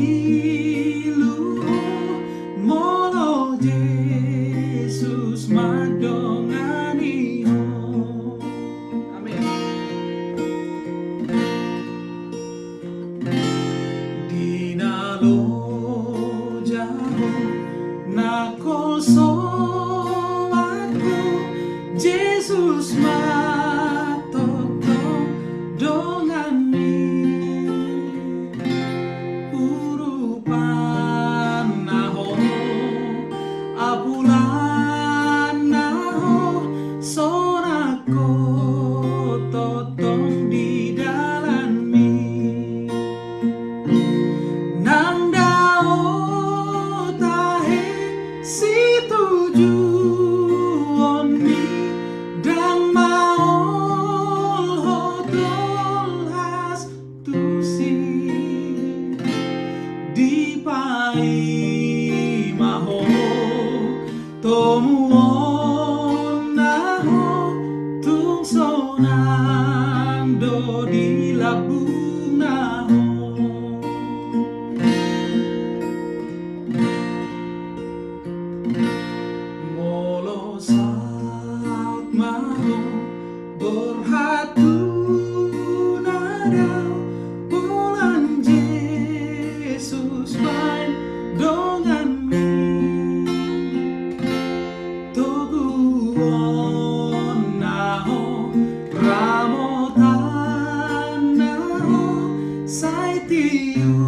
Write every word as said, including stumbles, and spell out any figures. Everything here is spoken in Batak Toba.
Ilu ho molo Jesus mandongani ho. Amen. Di na loja ho nangkin soat ho, Jesus ma tongtong donganmi. Urupanna ho, apulanna ho, sonang ho tongtong di dalanmi. Ndang dao tahe situjuonmi, ndang maol ho tolhas tusi. Dipaima ho tomuonna ho, tung sonang do di lambungna ho. Molo saut ma ho borhat tu na dao, holan Jesus baen donganmi. Toguonna ho, ramotanna ho, sai tiu